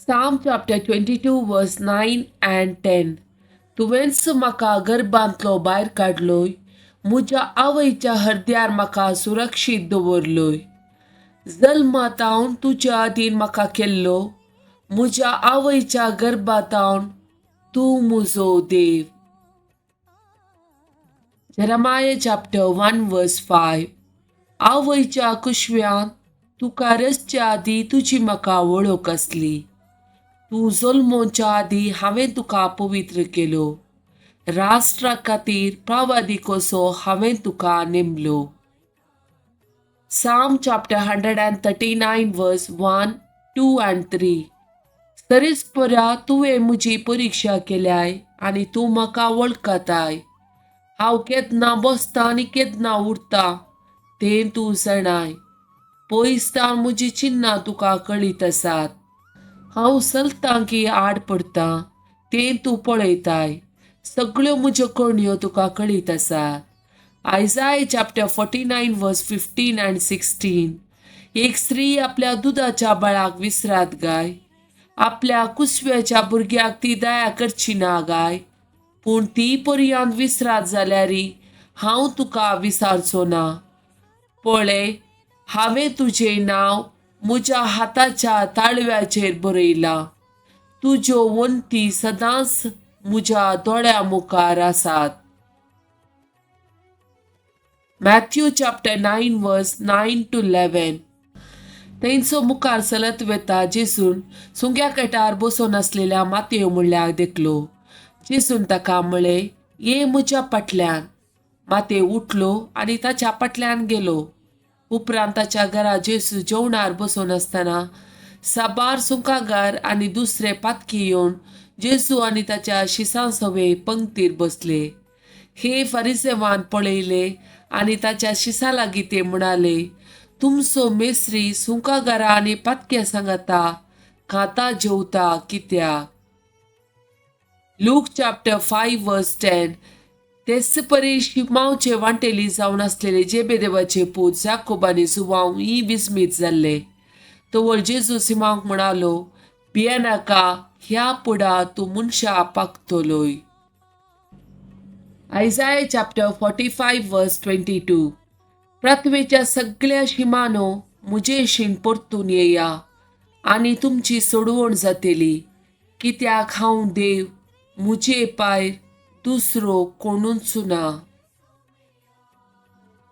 Psalm chapter 22 verse 9 and 10. तुवेंच म्हाका गर्भांतलो भायर काडलोय, म्हज्या आवयच्या हरद्यार म्हाका सुरक्षीत दवरलोय. जल्मातावन तुज्या आदीन म्हाका केल्लो, म्हज्या आवयच्या गर्भातावन तूं म्हजो देव. Jeremiah chapter 1 verse 5. आवयच्या कुशव्यान तुका रचच्या आदीं तुजी म्हाका वळख आसली. तूं जल्मोच्या आदीं हांवें तुका पवित्र केलो. राष्ट्रा खातीर प्रवादी कसो हांवें तुका नेमलो. Psalm chapter 139 verse 1, 2 and 3. सरीसपरा तुवें म्हजी परिक्षा केल्याय आनी तूं म्हाका वळखताय. हांव केन्ना बसता आनी केन्ना उरता तें तूं जाणाय. पयस तावन म्हजी चिन्नां तुका कळीत आसात. हांव चलतां की आड पडटा तें तूं पळयताय. सगळ्यो म्हज्यो कणयो तुका कळीत आसात. Isaiah chapter 49 verse 15 and 16. एक स्त्री आपल्या दुदाच्या बाळाक विसरात गाय, आपल्या कुसव्याच्या भुरग्याक ती दया करची ना गाय, पूण ती पर्यंत विसरात जाल्यार हांव तुका विसारचो ना. पळय, हांवें तुजें नांव म्हज्या हाताच्या ताळव्याचेर बरयलां. तुज्यो वण्टी सदांच म्हज्या दोळ्या मुखार आसात. Matthew chapter 9 verse 9 to 11. तेंचो मुखार चलत वेता जेसून सुंग्या कटार बसून आसलेल्या मातयो म्हणल्यार देखलो. जेसून ताका म्हळें, ये म्हज्या फाटल्यान. माते उठलो आनी ताच्या फाटल्यान गेलो. उपरांत ताच्या घरा जेसू जेवणार बसून आसतना साबार सुंकागार आनी दुसरे पातकी येवन जेजू आनी ताच्या शिसां सवे पंक्तीर बसले. हे फारिसेवान पळयले आनी ताच्या शिसा लागीं ते म्हणाले, तुमचो मेस्त्री सुंकागारा आनी पातक्या सांगाता खाता जेवता कित्याक? Luke chapter 5 verse 10. तेच परी शिमावचे वांटेली जावन आसलेले जेबेदेवाचे पूत जाकोब आनी जुवांव ही विस्मीत जाल्ले. तवळ जेजू सिमांवक म्हणालो, भियेनाका, ह्या पुडा तूं मनशां पागतलोय. Isaiah chapter 45 verse 22. पृथ्वेच्या सगळ्या शिमानो म्हजेशीन परतून येया आनी तुमची सोडवण जातली. कित्याक हांव देव, म्हजे पायर दुसरो कोणूच ना.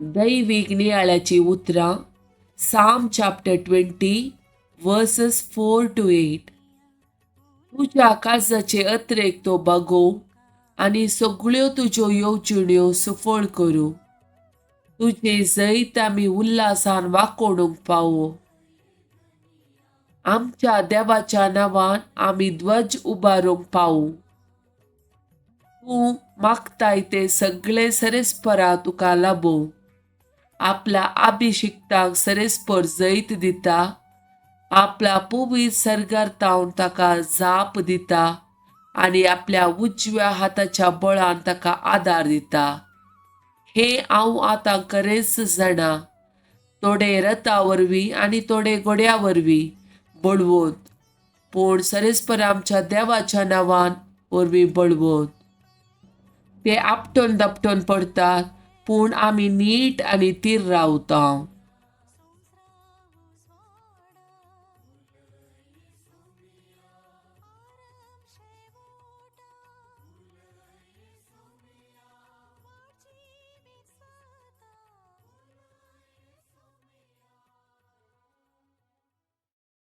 दैवीक नियाळाची उतरां. Psalm chapter 20 verses 4 to 8. तुज्या काळजाचे अत्रेक तो बागोव आनी सगळ्यो तुज्यो येवजण्यो सफळ करूं. तुजें जैत आमी उल्हासान वाकोणूंक पावो. आमच्या देवाच्या नांवान आमी ध्वज उबारूंक पावूं. तूं मागताय ते सगळे सरेस्परा तुका लाबोवं. आपल्या अभिषिक्ताक सरेस्पर जैत दिता. आपल्या पवित्र सर्गार तावन ताका जाप दिता आनी आपल्या उजव्या हाताच्या बळान ताका आदार दिता. हें हांव आतां खरेंच जाणा. थोडे रथा वरवीं आनी थोडे घोड्या वरवीं बळवंत, पूण सरेस्पर आमच्या देवाच्या नांवान वरवीं बळवंत. ते आपटून दपटून पडटात, पूण आमी नीट आनी थीर रावता.